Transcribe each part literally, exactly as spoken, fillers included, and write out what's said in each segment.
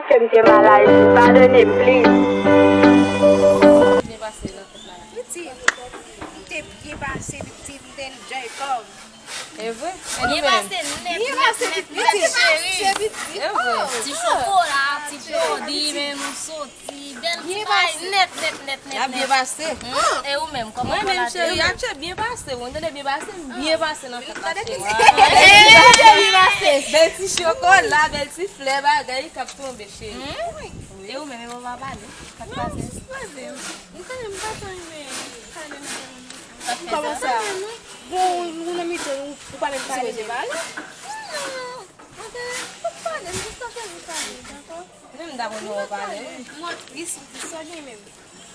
Ke m te mal aji, padone m, please. Byen pase nan fèt la. Pitit, m te byen pase, pitit, m te enjoy kò m. E vre? Byen pase nèt, nèt, nèt, nèt, cheri. E vre? Ti chokola, ti pwodui, men nou soti, bèl ti bagay nèt, nèt, nèt, nèt, nèt. N ap byen pase. E ou menm, kòman kò la te ye? Mwen menm, cheri, ap byen pase. Ou tande byen pase? M byen pase nan fèt la, cheri. Byen pase. Bèl ti chokola, bèl ti flè, bagay k ap tonbe, cheri. Wi. E ou menm, e ou pa pale? Sa k pase? Non, m sipoze. M konnen m pa t renmen pale nan moun. Kòman sa? Bon, ou nan mitan, ou, ou pa menm pale menm. Non, ok, ou pale, m jis pa fè nou pale, dakò? Menm m ta konn wè w pale, wi. Mwen tris, m tris, sa gen menm?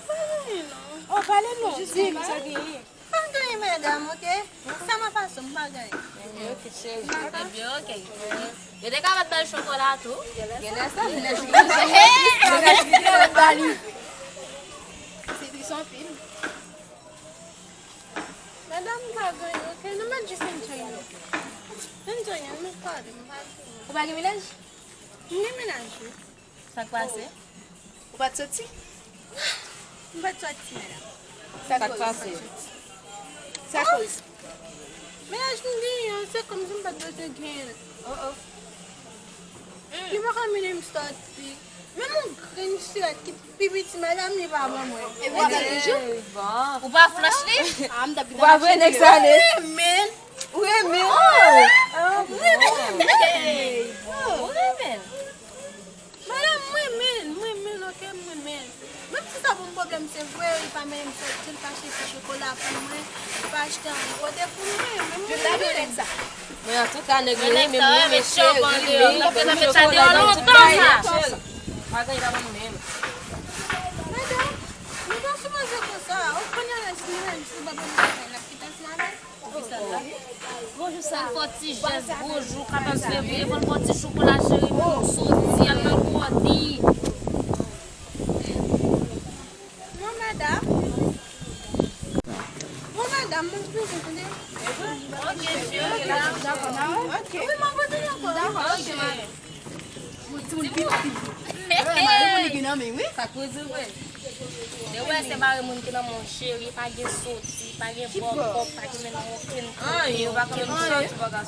Pa gen anyen, non. Oh, pale non, di m sa genyen. Pa gen anyen, medam, ok? Sa m ap pase, m pa gen anyen. Ok, cheri. Ebyen, ok. Yo te ka mèt ba l chokola tou. Genlè sa, genlè chokola. Genlè chokola ba li. Se tris anpil. Medam, m pa gen anyen, ok? Nou mèt jis enjoy nou. Enjoy, nou mèt pale, m pa gen anyen. Ou pa gen mennaj? M gen mennaj, wi. Sa k pase? Ou pa t soti? M pa t soti, medam. Sa k pase? Sa koz? Mennaj m genyen an, se kòmsi m pa t bezwen genyen l. Oh, oh. Li pa ka mennen m soti. Menm yon grenn sirèt ki pi piti, medam, li pa ban mwen. E w ap toujou? Ou pa flanch li? Ah, m t ap... Ou pa vre nèg sa, li? Ou renmen l? Ou renmen l? Oh! Ou renmen l? Ou renmen l? Medam, mwen renmen l, mwen renmen l, ok, mwen renmen l. Menm si sa pou m pwoblèm, se vre, li pa mennen m soti, li pa achte ti chokola pou mwen, li pa achte anyen kote pou mwen, men mwen renmen l. Men antouka, nèg li renmen m, wi, men cheri, men li pa fè m chokola nan tout bagay, cheri. Pa gen, li pa ban m menm. Medam, nou pa sipoze konsa, ou konn yon nèg si li menm, si li pa ban m bagay, n ap kite ansanm avè l. Poukisa l la? Bonjou, sa. Fò ti jès, bonjou, katòz fevriye, fò l fè ti chokola, cheri, pou nou soti, al nan pwodui. Non, medam. Bon, medam, mwen vini, tande. Ok, cheri. Dakò, dakò. Ok. Wi, mwen vini ankò. Dakò, ok, madam. Yon timoun pi piti. Mare moun li gen nan men, wi. Sa koze vre. Dewe se mare moun ki nan men w, cheri, pa gen soti, pa gen bò kòb, pa gen mennen okenn kote, okenn kote.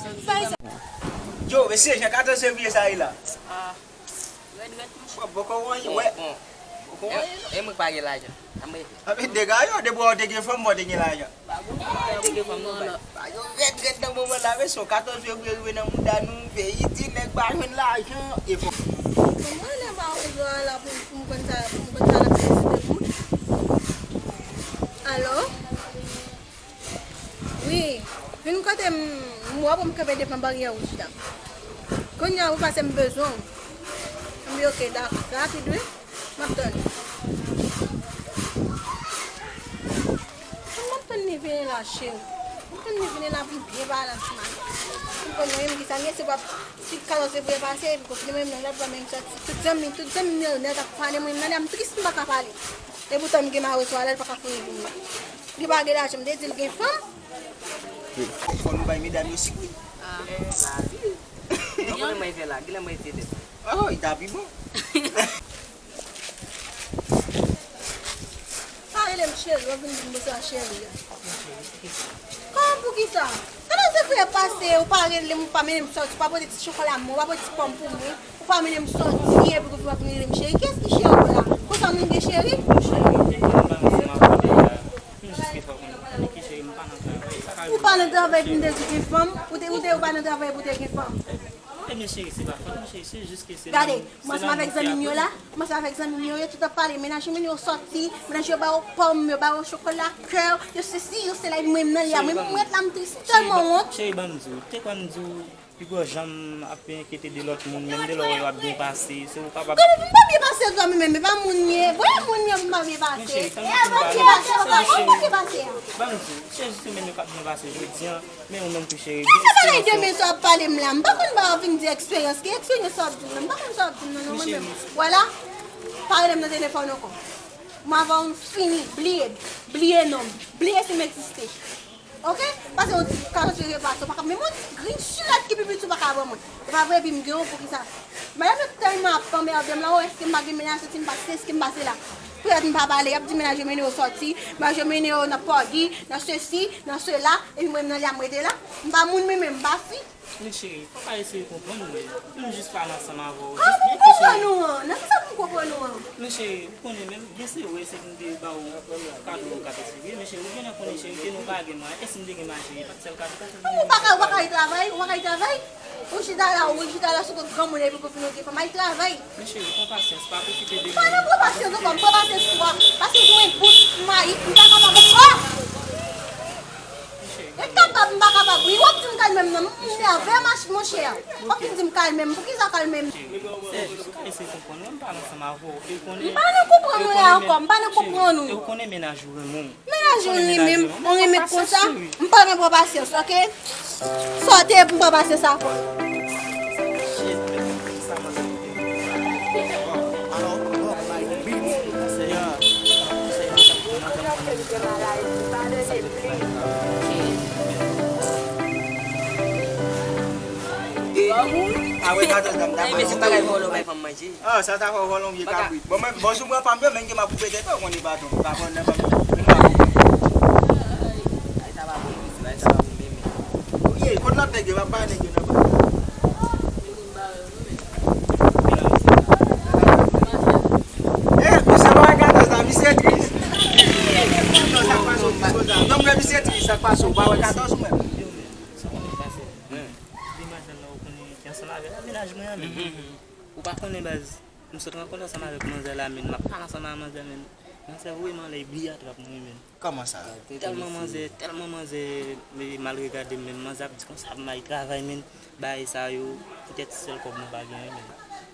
Yo, mesye, jan katòz fevriye sa ye la. Ah, rèd, rèd, monchè. Bon, poko wè, wè. Bon. Poko wè. E, e mwen pa gen lajan. Anben, dega yo, depi w te gen fanm, w te gen lajan. Pa gen fanm, non, pa. Pa gen rèd, rèd nan moman la, mesye, katòz fevriye rive nan mouda nou, peyi di nèg pa jwenn lajan, e fò. Bon, mwen lè m a rezo a la pou, pou m konn sa, pou m konn sa l ap deside pou mwen. Alo? Wi, vin kote m, m wè pou m kanpe devan baryè wouj la. Kounye a ou pase m bezwen w. M di oke, dakò, rapid wi. M ap tann ou. M ap tann li vini la, cheri. M ap tann li vini la pou m byen pale ansanm avè l. M konn mwen menm kisa m ye, se pa si katòz fevriye pase, epi konfime menm nan lòt bò menm sòti. Tout zanmi, tout zanmi m yo nèt ap pale mwen, m nan lè m tris m pa ka pale. Epoutan m gen mari sou alè, l pa ka founi pou mwen. Li pa gen lajan, m te di l gen fanm. Fò nou bay medam yo sipri. Ah. Mwen konnen mwen fè la, kilè mwen fè tèt. Oh, li ta pi bon. Pa rele m cheri, w ap vin di m bonswa cheri a. Kòman poukisa? Katòz fevriye pase, ou pa rele m, ou pa mennen m sòti, ou pa pote ti chokola mwen, ou pa pote ti pòm pou mwen. Ou pa mennen m sòti, epi ou vin ap vin rele m cheri. Kiyès ki cheri ou la? Konsa moun gen cheri? Ou pa nan travay pou m te di gen fanm? Ou te, ou te, ou pa nan travay pou te gen fanm? Ebyen, cheri, se pa fòt mwen, cheri, se jis ke se... Gade, m ansanm avèk zanmi m yo la, m ansanm avèk zanmi m yo, yo tout ap pale, mennaj yo mennen yo sòti, mennaj yo ba yo pòm, yo ba yo chokola, kè, yo sesi, yo sela, epi mwen menm nan lè a, mwen, mwen ret la, m tris, tèlman wont. Cheri, ban m di w, te kwè m di w, Piga w janm ap enkyete de lòt moun, menm de lè w wè yo ap byen pase, se ou kapab. Kòman pou m pa byen pase tou, mwen menm, e pa moun m ye. Voye moun m ye pou m pa byen pase. E pa m byen pase, papa, kòman m pa byen pase a? Ban m di w, se jis ou menm yo k ap byen pase jodi a, men ou menm tou cheri. E sa bagay de men sa w ap pale m la? M pa konn ba w vin di eksperyans, ki eksperyans sa w ap di m nan? M pa konn sa w ap di m nan, non, mwen menm. Vwala, pa rele m nan telefòn ankò. Mwen avè w m fini, bliye, bliye non m, bliye si m egziste. Ok? Pase yon ti katòz fevriye pase, ou pa ka, menm yon ti grenn silèt ki pi piti ou pa ka ban mwen. E pa vre, epi m gen yon, poukisa? Madanm yo tèlman ap anmède m la, o, èske m pa gen mennaj, èske m pa se, èske m pa se la. Poutèt m pa pale, y ap di mennaj yo mennen yo sòti, mennaj yo mennen yo nan pògi, nan sesi, nan sela, epi mwen menm nan lè a m rete la. M pa moun mwen menm, m pa fi. Men cheri, fò w ka eseye konprann mwen. M jis pale ansanm avè w. Kòman pou m konprann ou an? Nan ki sa pou m konprann ou an? Men cheri, ou konnen menm, byen se vre, se pou m te ba w kado katòz fevriye, men cheri, ou genlè konnen cheri, ke nou pa gen mwayen, e si m te gen mwayen cheri, e pa t sèl kado katòz fevriye. Ou pa ka, ou pa ka al travay, ou pa ka al travay? Ou chita la, ou chita la sou kont granmoun epi pou fin ou gen fanm, al travay. Men cheri, pran pasyans, pa pwofite de mwen. Pa nan pran pasyans ankò, m pran pasyans pou ou, paske sou yon bout mayi, m pa kapab ankò. E kapab, m pa kapab. Wi, w ap di m kalme m nan, m nève, monchè. W ap vin di m kalme m. Poukisa kalme m? Cheri, ou ka eseye konprann mwen, m pale ansanm avè w. E w konnen, m pa nan konprann ou la ankò, m pa nan konprann ou. E w konnen mennaj ou renmen w. Mennaj ou renmen m, ou renmen m konsa, m pa nan pran pasyans, ok? Sòti epi m pran pasyans avè w. Ah, sa ta fè w vòlò bay fanm manje. Ah, sa ta fè w vòlò yon vye kabrit. Bon, men, bon, si w pran fanm yo, men gen m ap koupe tèt ou, konnen pa tonbe. Pa konn nan fanm yo. Ay, sa pa bon, mesye, ay, sa pa bon, men, men. Ou ye, kot lòt nèg yo, pa bay nèg yo nan bal. Eh, misye pa wè katòz la, misye tris. Non, sa k pase w tris konsa? Non, men misye tris, sa k pase w pa wè katòz ou menm? Sa konnen pase. Demwazèl la, ou konnen, ki ansanm avè l, mennaj mwen an, men. Ou pa konnen, baz. M sot rankontre ansanm avèk manzè la, men m ap pale ansanm avèk manzè, men. Manzè voye m anlè, li bliye atrap mwen, men. Kòman sa? Tèlman manzè, tèlman manzè, men, mal regade m, men. Manzè ap di konsa, m al travay, men. Bagay sa yo, poutèt sèl kòb mwen pa genyen, men.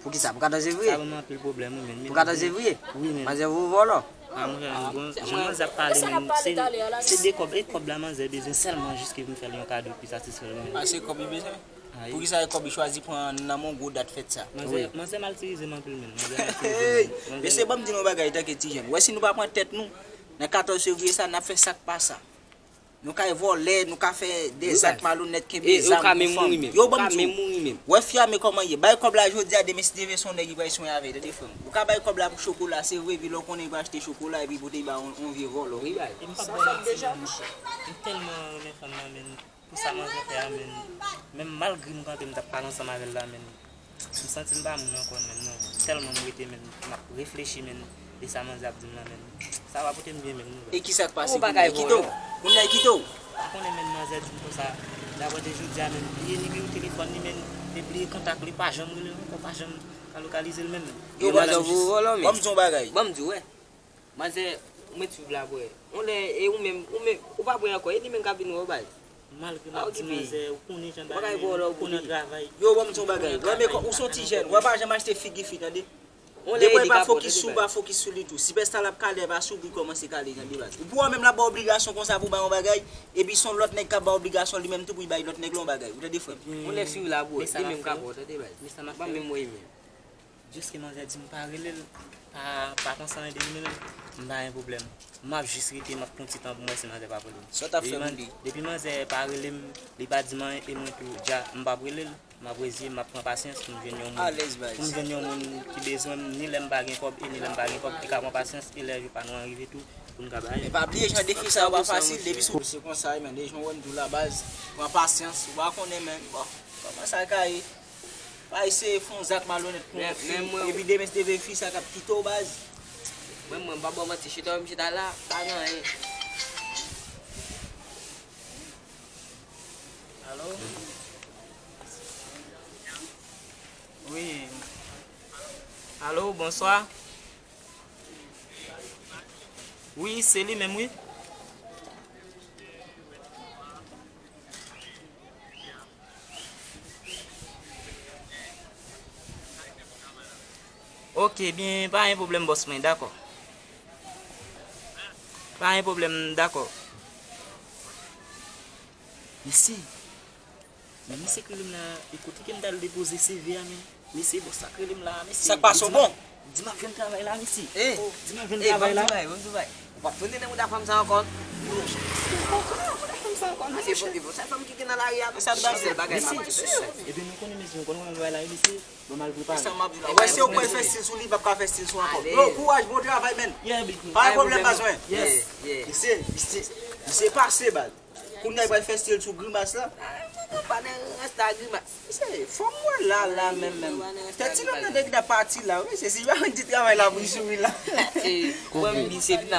Poukisa? Pou katòz fevriye? Sa ban m anpil pwoblèm, wi, men. Pou katòz fevriye? Wi, men. Manzè voye w vòlò? Ah, mwen, bon, jan manzè ap pale, men, se, se de kòb, e kòb la manzè bezwen sèlman jis ke pou m fè l yon kado pou satisfè l, men. Ah, se kòb li bezwen? Poukisa e kòb li chwazi pran nan men w gwo dat fèt sa? Manzè, manzè maltirize m anpil, men. Manzè maltirize m. Mesye, ban m di nou yon bagay, tanke ti jèn. Wè, si nou pa pran tèt nou, nan katòz fevriye sa, n ap fè sa k pa sa. Nou ka vòlè, nou ka fè de zak malonèt, kenbe zam pou fanm. Yo, ban m di w. Wè, fi a, men kòman ye. Bay kòb la jodi a, demen si Dye vle, se yon nèg ki pral sonye avè l, tande, frè m. Ou ka bay kòb la pou chokola, se vre, epi lè w konnen li pral achte chokola, epi pou te ba yon, yon vye vòlò. Wi, bay. E m p ap ba w manti, men. M tèlman renmen fanm nan, men. Pou sa manzè fè a, men, menm malgre m kanpe, m t ap pale ansanm avè l la, men, m santi m pa moun ankò, men, non. Tèlman m rete, men, m ap reflechi, men, de sa manzè ap di m lan, men, sa pa pote m byen, men, non. E ki sa k pase kounye a? Li kite w? Kounye a, li kite w? Pa konnen, men, manzè di m konsa, daprè de jodi a, men, bliye nimewo telefòn li, men, li bliye kontak li, pa janm rele l ankò, pa janm ka lokalize l, men. Yo, manzè voye w vòlò, men. Ban m di w yon bagay. Ban m di w, wè. Manzè, ou mèt swiv la, bwè. On lè, e ou menm, ou menm, ou pa bwè ankò, e li menm k ap vin wè w, baz. Malgre m ap di manzè, ou konnen jan bagay ye, ou konnen travay. Yo, ban m di yon bagay. Wè, men ou se yon ti jèn, wè, pa janm achte figi fi, tande. Depi w pa fokis sou, pa fokis sou li tou. Sipèsta l ap kale, pa sou pou l kòmanse kale, tande, baz. Ou pou wè menm l ap ba w obligasyon konsa pou w bay yon bagay, epi se yon lòt nèg k ap ba w obligasyon li menm tou pou l bay lòt nèg la yon bagay. Ou tande, frè m? On lè swiv la, bwè. Li menm k ap wè w, tande, baz. Ban m menm wè, men. Jiske manzè di m pa rele l, pa, pa konsa anyen de li menm, m pa gen pwoblèm. M ap jis rete, m ap pran ti tan pou m wè si manzè p ap rele m. Sa w t ap fè pou li? Depi manzè pa rele m, li pa di m anyen, e mwen tou, dja, m p ap rele l. M ap reziye m, m ap pran pasyans pou m jwenn yon moun. Alèz, baz. Pou m jwenn yon moun ki bezwen m, ni lè m pa gen kòb, e ni lè m pa gen kòb, li ka pran pasyans, e lè jou pa nou an rive tou, pou n ka bay. Men pa bliye, jan de fi sa yo pa fasil, depi sou. Se konsa, men, de jan w wè m di w la, baz, pran pasyans, ou pa konnen, men, bon, kòman sa ka ye? Pa eseye fè yon zak malonèt pou yon fi, epi demen si Dye vle fi sa k ap kite w, baz. Mwen, mwen, m pa ba w manti, chita w, m chita la, pa gen anyen. Alo? Wi. Alo, bonswa. Wi, se li menm, wi. Ok, byen, pa gen pwoblèm, bòs mwen, dakò. Pa gen pwoblèm, dakò. Mesye, men mesye k rele m la, e kote ke m t al depoze C V a, men? Mesye, bòs sa k rele m la, mesye. Sa k pase w, bon? Di m ap jwenn travay la, mesye. Di m ap jwenn travay la. Ou p ap tounen nan mouda fanm sa ankò. Kòman mouda fanm Ankò non, monchè. Sa fanm ki gen nan lari a, se bagay m ap di, mesye. Ebyen, nou konnen, mesye, nou konnen kòman bagay la ye, mesye. Bon, m al prepare. Wè, si yo kwè l fè stil sou li, li p ap ka fè stil sou ankò. Yo, kouraj, bon travay, menn. Pa gen pwoblèm, baz mwen. Misye, misye, misye pase, baz. Kounye a, li pral fè stil sou grimas la. Mwen pa nan rans la, grimas. Misye, fò m wè la, la, menm, menm. Tèt ti nonm nan te gentan pati la, wi. Se si yo di travay la pou l souri la. Kòm misye vin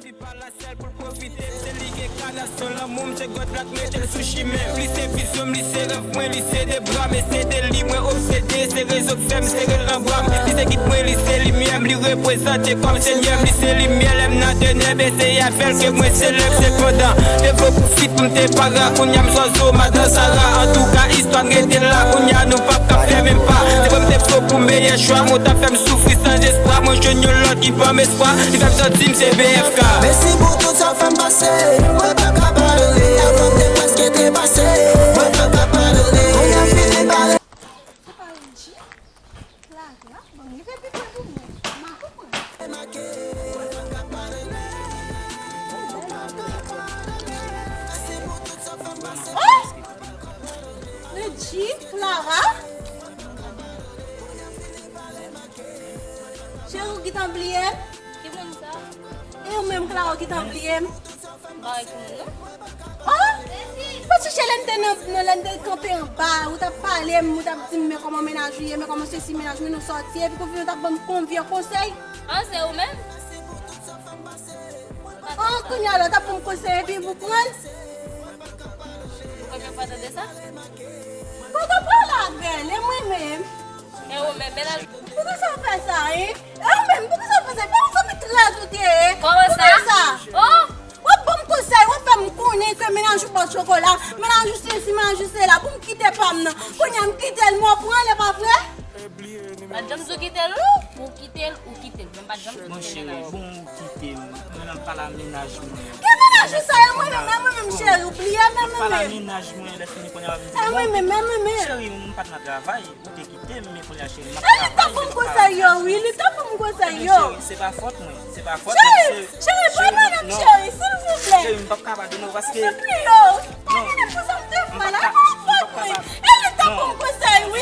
Li pa la sèl pou l pwofite, se li gen kanasyon lanmou m, se God la k mete l sou chimen m. Li se vizyon m, li se rèv mwen, li se de bra m, e se de li mwen obsede, se rezon k fè m sere l nan bra m. Li se gid mwen, li se limyè m, li reprezante kòm Senyè m. Li se limyè lè m nan tenèb, e se avè l ke mwen selèb. Sepandan, te vo pou fit pou m te para, kounye a m zòzo, madan Sara. Antouka, istwa n rete la, kounye a nou p ap ka fè menm pa. Se vre m te fo pou meyè chwa, men w t ap fè m soufri san espwa. Mwen jwenn yon lòt ki ban m espwa, li fè m santi m se B F K. Mèsi pou tout sa w fè m pase, mwen pa ka padone. Avan m te prèske trepase, mwen pa ka padone. Kounye a m fin repare. Se pa Richie? Clara? Bon, li fè pito pou mwen. M a konprann. Oh! Richie, Clara? Cheri, ou gentan bliye m? Ki moun sa? E ou menm, Clara, ou gentan bliye m? M pa wè ki moun, non. Oh! Paske lè n te nan, nan, lè n te kanpe anba, ou t ap pale m, ou t ap di m, men kòman mennaj ou ye, men kòman sesi mennaj mwen, nou sòti, epi konfime ou t ap ban m konvye konsèy. Ah, se ou menm? Oh, kounye a la, w t ap ban m konsèy, epi ou pran l? Ou premye fwa tande sa? Poko pale avè l, e mwen menm. E ou menm, mennaj. Poukisa w fè sa, hein? E ou menm, poukisa w fè sa? Fè yon zanmi trèz ou te ye. Kòman sa? Poukisa? Oh! W ap ban m konsèy, w ap fè m konnen ke mennaj ou pòt chokola, mennaj ou sesi, mennaj ou sela, pou m kite pa m nan. Kounye a m kite l, mò pran l, e pa vre? M pa t janm di w kite l, non. Ou kite l, ou kite l, men m pa t janm di w kite mennaj ou. Bon, cheri, bon, ou kite m. Mwen menm pa la mennaj mwen. Gen mennaj ou sa, e mwen menm, e mwen menm, cheri, ou bliye, men mwen menm. Pa la mennaj mwen, lè fini kounye a w ap vin di m, e mwen menm, e mwen menm. Cheri, m pa t nan travay, ou te kite m, men kounye a, cheri, m ap travay. E li t ap ban m konsèy yo, wi, li t ap ban m konsèy yo. Cheri, se pa fòt mwen, se pa fòt mwen. Cheri, cheri, pa pale m, cheri, silvouplè. Cheri, m p ap ka padone w paske. Silvouplè, yo. Non, m p ap ka, m p ap ka pa-, non. E li t ap ban m konsèy, wi.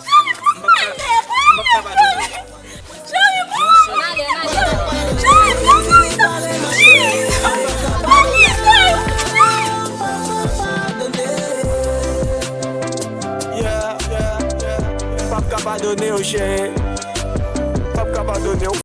Cheri, pa pale, pa pale. Cheri, pa pale. Cheri, pa pale. Cheri, pa pale. Yeah, yeah, yeah. M p ap ka padone w, cheri. M p ap ka padone w.